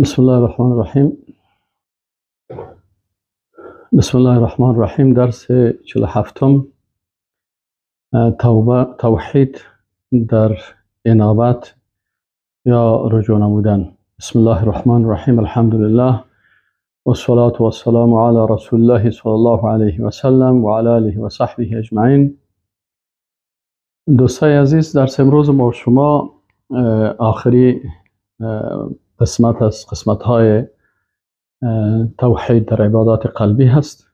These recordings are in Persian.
بسم الله الرحمن الرحیم. بسم الله الرحمن الرحیم. درس 47، توبه، توحید در انابت یا رجوع نمودن. بسم الله الرحمن الرحیم. الحمد لله والصلاة والسلام على رسول الله صلی الله علیه و سلم و علی آله و صحبه اجمعین. دوستای عزیز، درس امروز ما شما آخری قسمت از قسمت های توحید در عبادات قلبی هست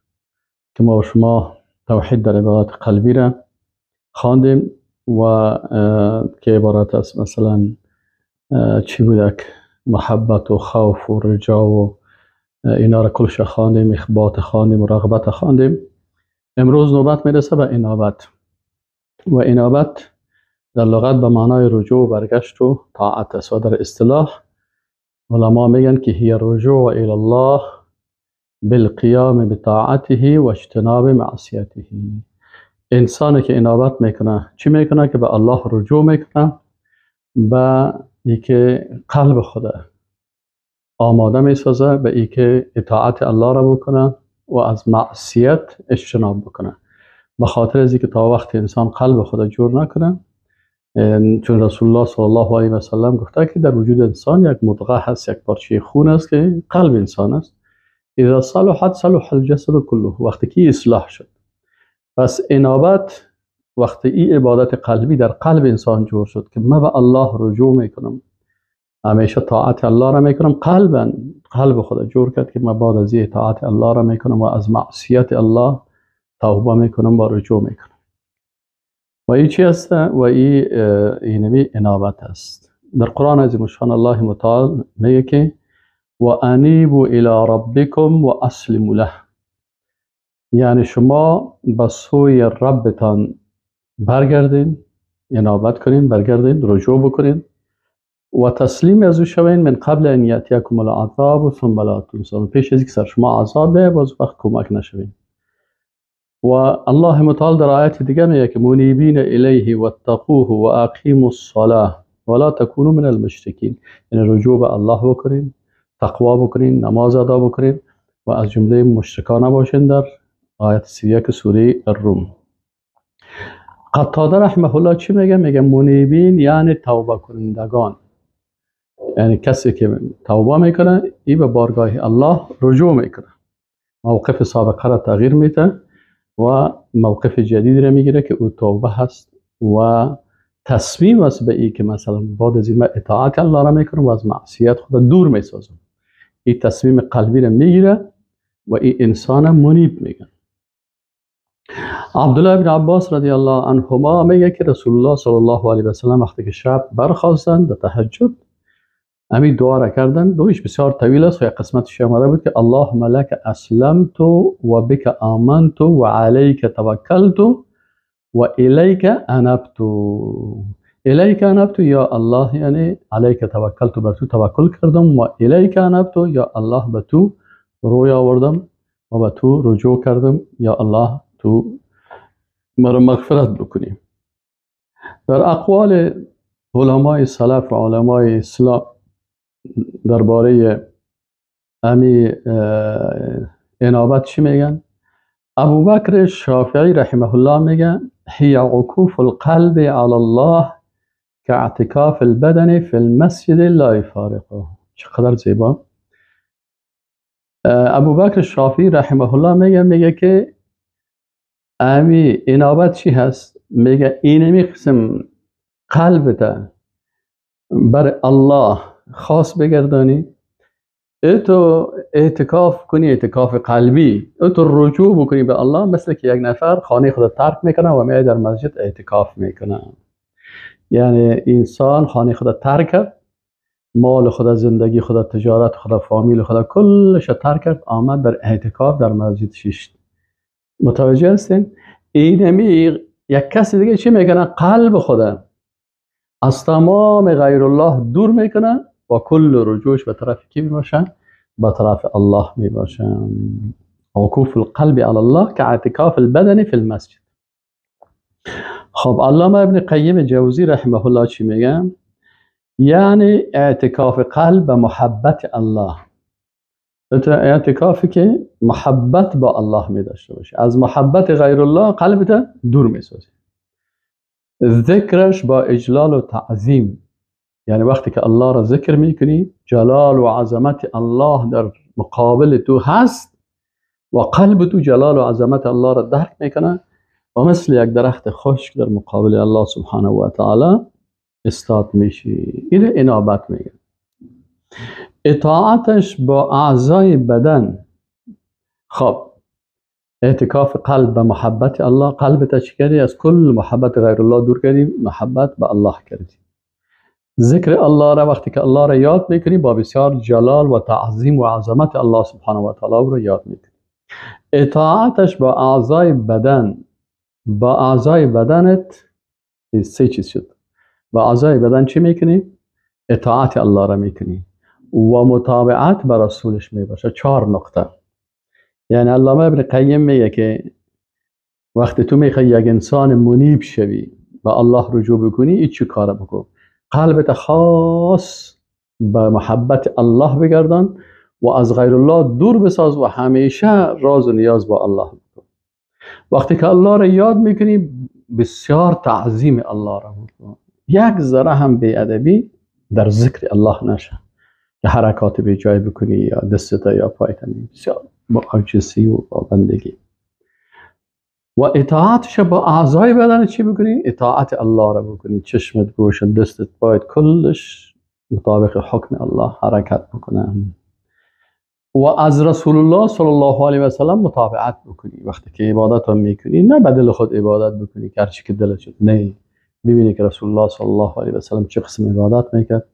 که ما شما توحید در عبادات قلبی را خواندیم و که عبارت است مثلا چی بودک، محبت و خوف و رجا و اینا را کلش خواندیم، اخبات خواندیم و رغبت خواندیم. امروز نوبت میرسه به انابت، و انابت در لغت به معنای رجوع و برگشت و طاعت است و در اصطلاح علما میگن که هی الرجوع الى الله بالقیام بطاعته و اجتناب معصیته. انسانی که انابت میکنه چی میکنه؟ که به الله رجوع میکنه، به اینکه قلب خود آماده میسازه به اینکه اطاعت الله را بکنه و از معصیت اجتناب بکنه. به خاطر از اینکه تا وقت انسان قلب خود جور نکنه، چون رسول الله صلی الله علیه و سلم گفته که در وجود انسان یک مضغه هست، یک پارچه خون است که قلب انسان است. اذا صلحت صلح الجسد كله، وقتی که اصلاح شد. پس انابت وقتی این عبادت قلبی در قلب انسان جور شد که من به الله رجوع میکنم، همیشه طاعت الله را میکنم، قلبا قلب خود جور کرد که من بعد از اطاعت الله را میکنم و از معصیت الله توبه میکنم و رجوع میکنم. و این چی است؟ و اینمی انابت است. در قرآن عظیم الشان الله متعال میگه که و انیبوا الی ربکم و اسلموا له، یعنی شما به سوی ربتان برگردین، انابت کنین، برگردین، رجوع بکنین و تسلیم از او شوین. من قبل ان یاتیکم العذاب ثم لا تنصرون، پیش از اینکه سر شما عذاب بیاید باز وقت کمک نشوین. و الله متعال در آیت دیگه میگه که منیبین الیه واتقوه و اقیموا الصلاه ولا تکونوا من المشرکین، یعنی رجوع به الله بکنین، تقوا بکنین، نماز ادا بکنین و از جمله مشرکان نباشین. در آیت 31 سوره الروم. قتاده رحمه الله چی میگه؟ میگه منیبین یعنی توبه کنندگان، یعنی کسی که توبه میکنه ای به بارگاه الله رجوع میکنه، موقف سابقه را تغییر میده و موقف جدید را میگیره که او توبه هست و تصمیم است به ای که مثلا بعد از این اطاعت الله را میکنم و از معصیت خود دور میسازم. این تصمیم قلبی را میگیره و این انسان منیب میگن. عبدالله بن عباس رضی الله عنهما میگه که رسول الله صلی الله علیه و سلم وقتی که شب برخاستند در تهجد همین دعا را کردن. دعایش بسیار طویل است و یک قسمتش آمده بود که اللهم لک اسلمت و بک آمنت و علیک توکلت و الیک انبت. الیک انبت یا الله، یعنی علیک توکلت، بر تو توکل کردم، و الیک انبت یا الله به تو روی آوردم و به تو رجوع کردم، یا الله تو مرا مغفرت بکنی. در اقوال علمای سلف و علمای اسلام درباره امی انابت چی میگن؟ ابوبکر شافعی رحمه الله میگه هی عکوف القلب علی الله كاعتکاف البدن فی المسجد لا یفارقه. چقدر زیبا. ابوبکر شافعی رحمه الله میگه که امی انابت چی هست؟ میگه اینمی قسم قلبت بر الله خاص بگردانی، اتو اعتکاف کنی، اعتکاف قلبی، اتو رجوع بکنی به الله، مثل که یک نفر خانه خود ترک میکنه و میاد در مسجد اعتکاف میکنه. یعنی انسان خانه خود ترک کرد، مال خود، زندگی خود، تجارت خود، فامیل خود، کلش ترک کرد، آمد در اعتکاف در مسجد شیشت. متوجه هستین؟ اینمی یک کسی دیگه چی میکنه؟ قلب خود از تمام غیر الله دور میکنه و کل رجوعش به طرف کی میباشن؟ به طرف الله میباشن. عکوف القلب علی الله كاعتکاف البدن فی المسجد. خب علامه ابن قیم جوزی رحمه الله چی میگه؟ یعنی اعتکاف قلب به محبت الله. اعتکافی که محبت با الله می داشته باشه، از محبت غیر الله قلبت دور می سازی. ذکرش با اجلال و تعظیم، یعنی وقتی که الله را ذکر میکنی جلال و عظمت الله در مقابل تو هست و قلب تو جلال و عظمت الله را درک میکنه و مثل یک درخت خشک در مقابل الله سبحانه و تعالی استاد میشی. این انابت میگه. اطاعتش با اعضای بدن. خب اعتکاف قلب به محبت الله، قلبت چی کردی؟ از کل محبت غیر الله دور کردی، محبت به الله کردی. ذکر الله را وقتی که الله را یاد میکنی با بسیار جلال و تعظیم و عظمت الله سبحانه و تعالی را یاد میکنی. اطاعتش با اعضای بدن، با اعضای بدنت سه چیز شد. با اعضای بدن چی میکنی؟ اطاعت الله را میکنی و متابعت بر رسولش میباشه. 4 نقطه. یعنی علامه ابن قیم میگه که وقتی تو میخوای یک انسان منیب شوی و الله رجوع بکنی، این چی کار بکن؟ قلبت خاص به محبت الله بگردان و از غیر الله دور بساز و همیشه راز و نیاز با الله بکن. وقتی که الله را یاد میکنی بسیار تعظیم الله را بکن، یک ذره هم بی ادبی در ذکر الله نشه که حرکات بی جای بکنی یا دستت یا پایت، بسیار با عاجزی و با بندگی. و اطاعتش با اعضای بدن چی بکنی؟ اطاعت الله را بکنی، چشمت، گوشت، دستت، پایت، کلش مطابق حکم الله حرکت بکنه. و از رسول الله صلی الله علیه و سلم متابعت بکنی. وقتی که عبادت هم میکنی نه بدل خود عبادت بکنی که هرچی که دلت شد، نه، ببینی که رسول الله صلی الله علیه و سلم چه قسم عبادت میکرد،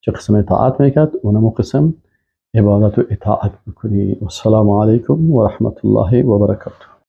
چه قسم اطاعت میکرد، اونم قسم عبادت و اطاعت بکنی. والسلام علیکم و رحمت الله و برکاته.